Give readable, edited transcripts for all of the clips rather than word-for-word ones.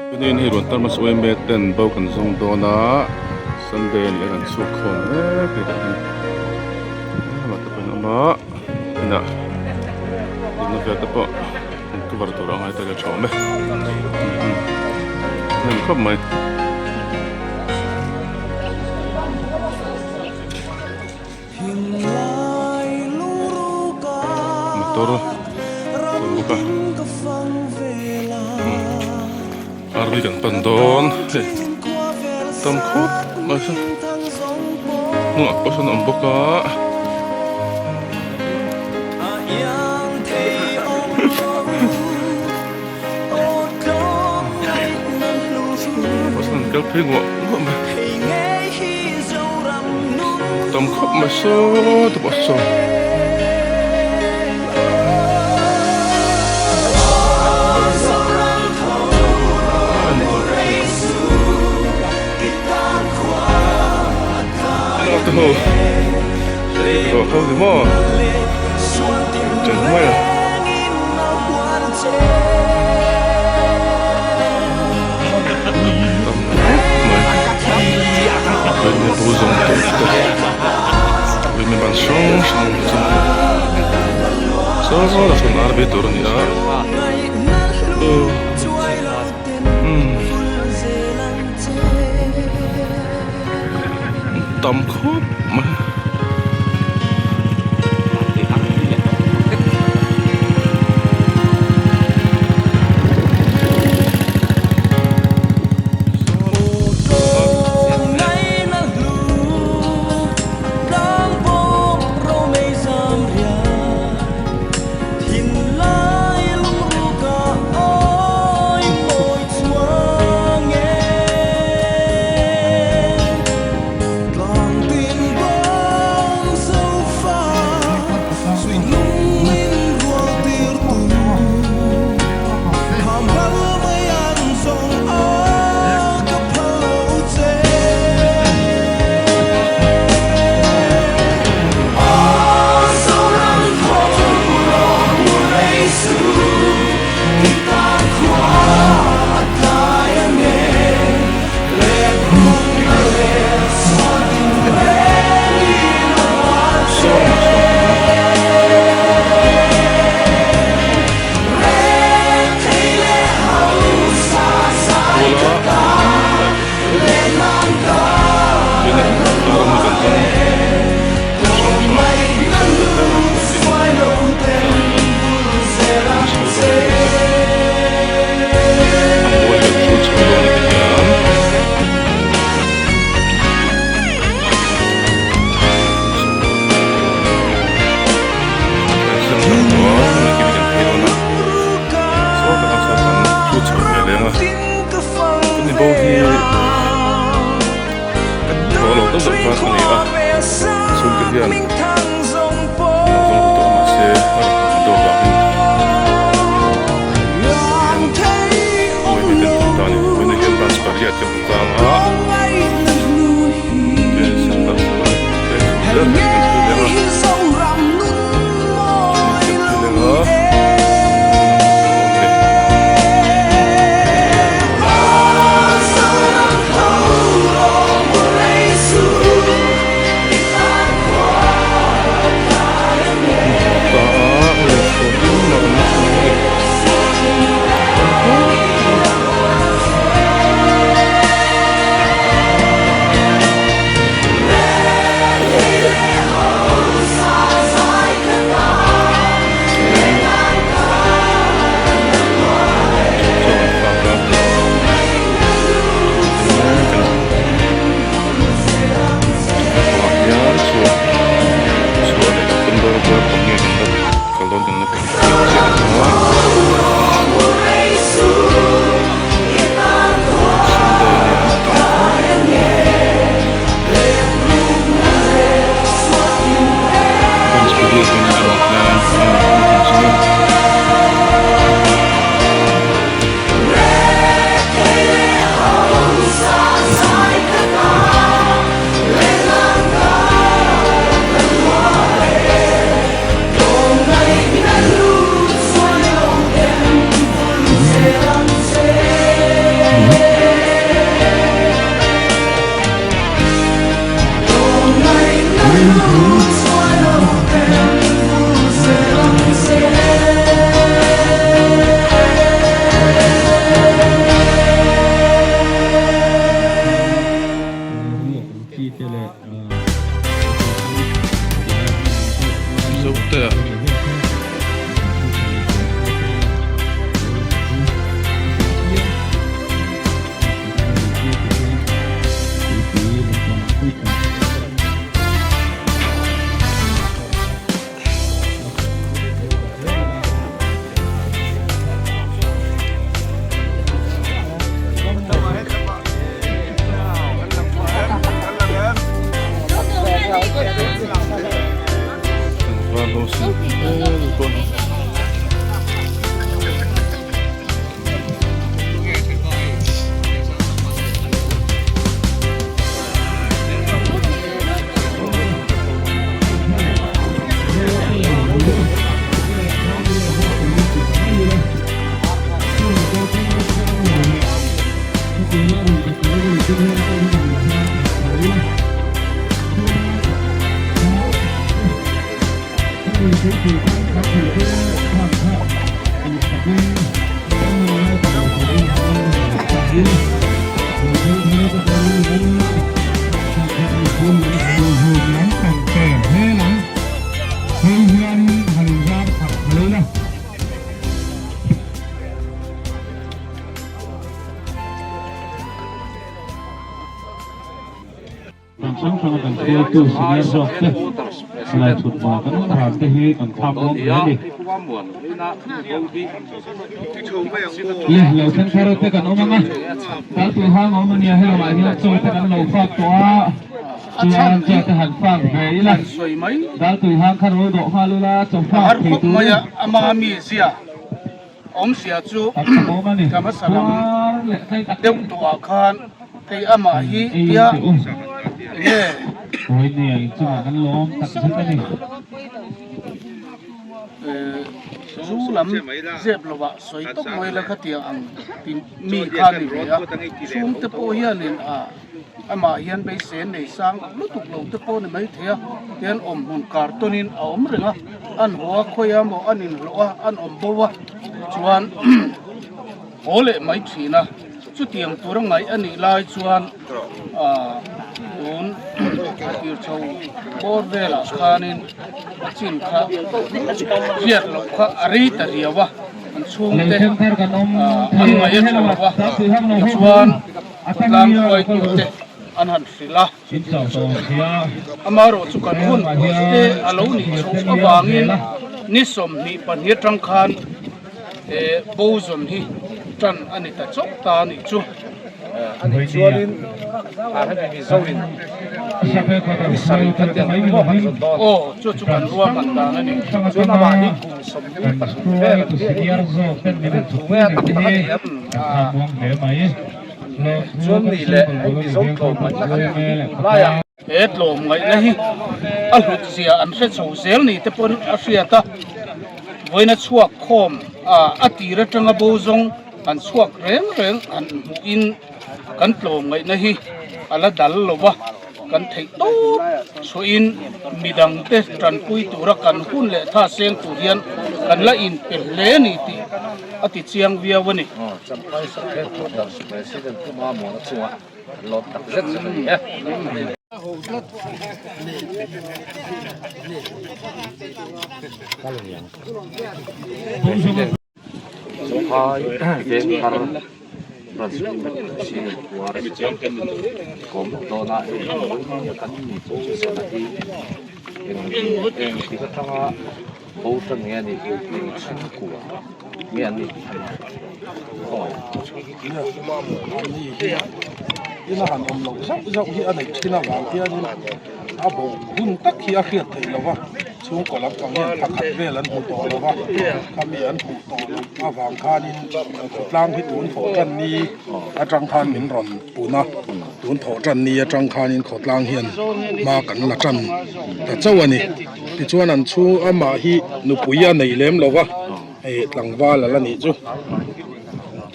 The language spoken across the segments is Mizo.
Tunin hei rawn tarma sawi mek ten bo kan zawng dawn a Sunday a ni a kan chhuak khawm mek hei tah hian lamah te pawh an awm a inah dinna vel te pawh an cover tur a ngai ta vel tha awm e hnem khawp mai. Motor a awm bawk a RV kan pan dawn hei tam khawp mai saw hnungah pawh sawn a awm bawk a. Kal phei nguah nguah mai tam khawp mai saw te pawh saw. Ho ni maw cheng mai a. Tam khawp mai. te. Kan hrang hranga kan hruaitu senior zawk te silai chhut hmuna kan awm ran te hi kan kham awm hle a ni. Le lo then thar te kan awm ang a, kal tui hang awm a nia helamah hian chaw te kan lo fak tawh a, chuan chaw te han fak ve ila, dal tui hang kha ro dawh nghal ula chaw fak thei turin. Awmzia chu ka hmasa lam deuh tawhah khan hei amah hi tia enge zu lam zep lovah sawi tawp mai la khatiang ang ti mi kha ni ve a, chhungte pawh hianin a amah hian beisei nei sang lutuk lo te pawh ni maithei a, tian awmhmun kar tawnin a awm reng a, an haw a khawi a maw an inhlawh a an awm bo a chuan haw leh mai thin a, chutiang tura ngaih a nih lai chuan ah tun a tir chho bawr velah khanin a chin kha hriat loh kha a rei ta riau a, an chhungte ah an ngaih a tha lo a tichuan. Khawtlang hruaitute an han hrilh a, amaherawhchu kan hun te a lo nih chhoh avangin ni 22 atang khan he bozawn hi tan a ni ta chauh ta a nih chu. A nih chuanin ah hemi Mizoin ni sarih kha tiang pawh kan zawn dawn. Aw, chu chu kan ruahman dan a ni. Chuan amah hi kum 24 vel an nia hi rin thu nge a tak tak a ni em? Chuan nih leh hei Mizo tlawmngaihna kan tih hi tunlaiah. He tlawmngaihna hi a hlut zia an hre chho zel ni te pawn a hriat a, vawiina chhuak khawm a tir atanga bo zawng han chhuak reng reng han hmuhin kan tlawmngaihna hi a la dal lo va, kan theih tawp chhuahin midangte tanpui tura kan hun leh tha seng tur hian kan la inpe hle ni tih a ti chiang viau a ni. Champhai Sub Headquarters President Pu Mamuana chungah an lawm tak zet zet a ni e. Champhai Vengthar Branch President Puar kawm dawnah hei kan mi chusena hi eng eng tik atanga bo tan nge a nih eng chhungkua nge an nih tih khawngaih. Ina han awm loh zauh zauh hi a neih thin avang hianin a bo hun tak hi a hriat theih lo va. Chhungkaw lampang hian thla khat vel an hmu tawh lo va, khami an hmuh tawh loh avang khanin khawtlang hi tun thawh tan ni atang khan min rawn pun a, tun thawh tan ni atang khanin khawtlang hian hma kan la tan ta chauh a ni. Tichuan an chhung amah hi nupui a nei lem lo va, hei tlangval a la nih chu.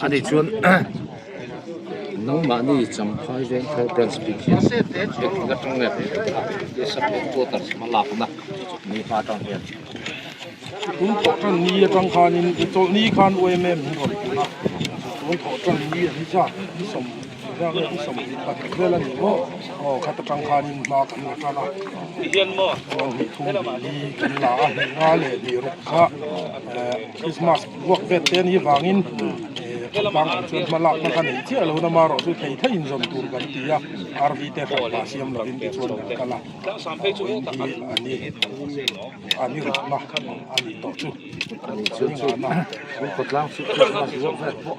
Ani chuan. Nangmahni Champhai Vengthar Branch bik hian engtik atang nge a sub headquarters hma lakna ni hma atang hian. Tun thawh tan ni atang khanin chawlhni khan UMM min rawn pun a, tun thawh tan ni a ni zat ni sawm. Engzah nge i 22 vel a ni maw? Aw khat atang khanin hma kan la tan a, chuan hnih thum hnih li kan la a, hnih nga leh hnih ruk kha Christmas ruak vet te anih vangin khawtlang ang chuan hma lakna kha nei chiah lo na marawh chu thei theiin zawm tur kan ti a, RV te hran pa siam lovin tichuan kan kal a, vawiin hi a ni a ni rukna a nih tawh chu. Ani chu chu chu khawtlang chu Christmas ruak vet pawh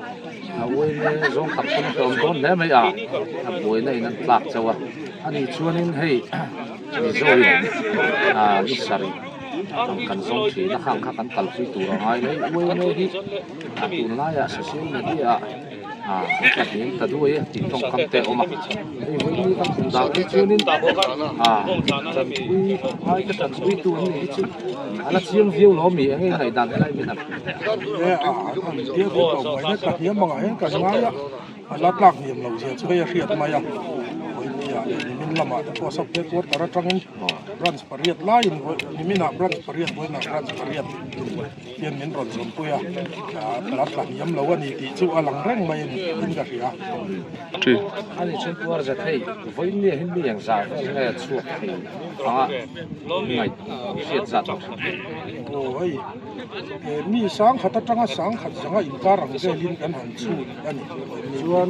a uaime zawng tak pawn a hlawm dawn hle mai a, a buaina in an tlak chauh a, ani chuanin hei Mizoin ni sarih ang kan zawng thin a, khang kha kan kalpui tur a ngai mai, uaime hi a tunlaiah social media ah a tla hniam ta duai a tih tawngkam te a awm a, hei vawiin kan hmuh dan hi chuanin tanpui ai ka tanpui tu an nih hi chu a la chiang viau lo ami eng nge ngaihdan helai min a e a an tia ve tawh mai na tla hniam angah hian kan ngai a a la tlak hniam loh zia chu hei a hriat mai a vawinia leh nimin lamah te pawh sub headquarter atangin branch pariat laiin niminah branch pariat vawiinah branch pariat hian min rawn zawmpui a, a tla hniam lo a ni tih chu a lang reng mai a ni tiin ka hria. Ani chuan tuar zet hei vawiin mi hi mi eng zah vel nge chhuak thei anga ngaih hriat zat ang hrim hrim. Aw hei mi sangkhat atanga sangkhat zanga inkar ang velin kan han chhut a ni vawiin mi Chuan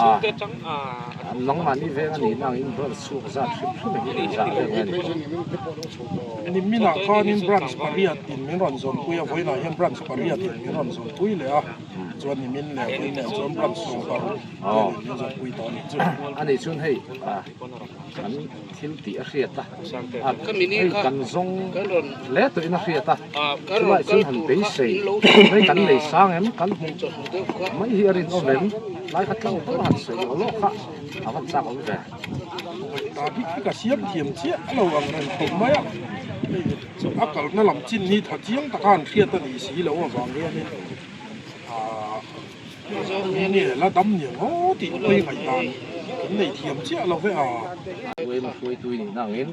a nangmahni veng a nihna angin branch chhuak zat hrim hrim hi eng zah vel nge ni tawh. Niminah khanin branch pariat in min rawn zawnpui a, vawiinah hian branch pariat in min rawn zawnpui leh a, chuan nimin leh vawiin nen chuan branch 16 vel in min zawnpui tawh a nih chu. A nih chuan hei kan thil tih a hriat a, hei kan zawng hle tawhin a hriat a, chulaiah chuan han beisei hei kan nei sang em kan hmuh mai hi a rinawm em, tlai kha tlang deuh a han sawi lawk lawk kha a va chak awm ve. Ta bik hi ka siam thiam chiah lo ang reng khawp mai a, hei a kalna lam chin hi tha chiang taka an hriat a nih si loh avang hianin aah nge la dam niang haw tih pawh hi ngaihdan kan nei thiam chiah lo ve a. Uaima hruaitu i nihna angin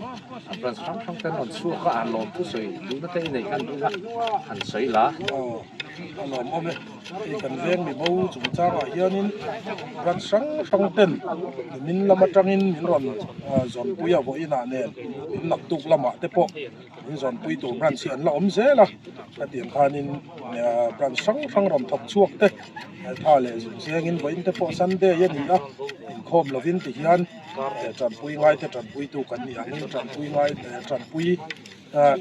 a branch hrang hrang ten rawn chhuak a, an lawm thusawi duhna te i neih khan duhna han sawi la. Aw a lawmawm e. Hei kan veng mibo chungchangah hianin branch hrang hrang ten nimin lam atangin min rawn zawnpui a vawiinah nen min naktuk lamah te pawh min zawnpui tur branch hi an la awm zel a hetiang khanin branch hrang hrang rawn thawk chhuak te tha leh zung zengin vawiin te pawh Sunday a ni a inkhawm lovin tihian tanpui ngaite tanpuitu kan nih angin tanpui ngai tanpui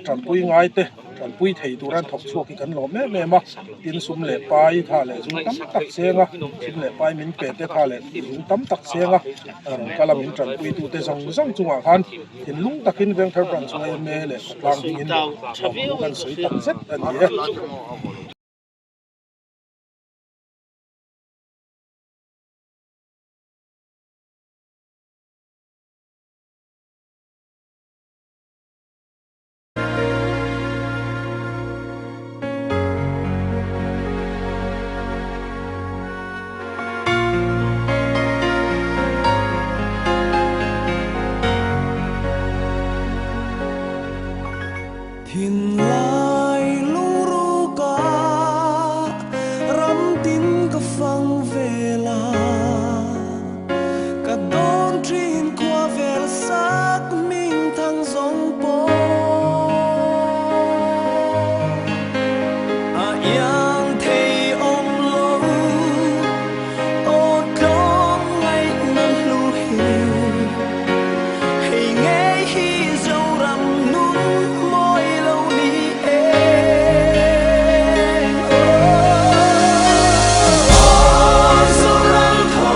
Tanpui ngaite tanpui thei tura an thawk chhuak hi kan lawm em em a, tin sum leh pai tha leh zung tam tak cheng a, sum leh pai min pe te tha leh zung tam tak cheng a, rawn kal a min tanpui tute zawng zawng chungah khan thinlung takin Vengthar Branch yma leh khawtlang hmingin lawmthu kan sawi tak zet a ni e. Thinlai lungruka ram tin ka fang vela Ka dawn thin khua vel sak hming thang zawng pawh a iang thei awm lo aw tlawm ngaihna hlu hi hei ngei hi Zoram nun mawi lo ni e Aw Zoram tho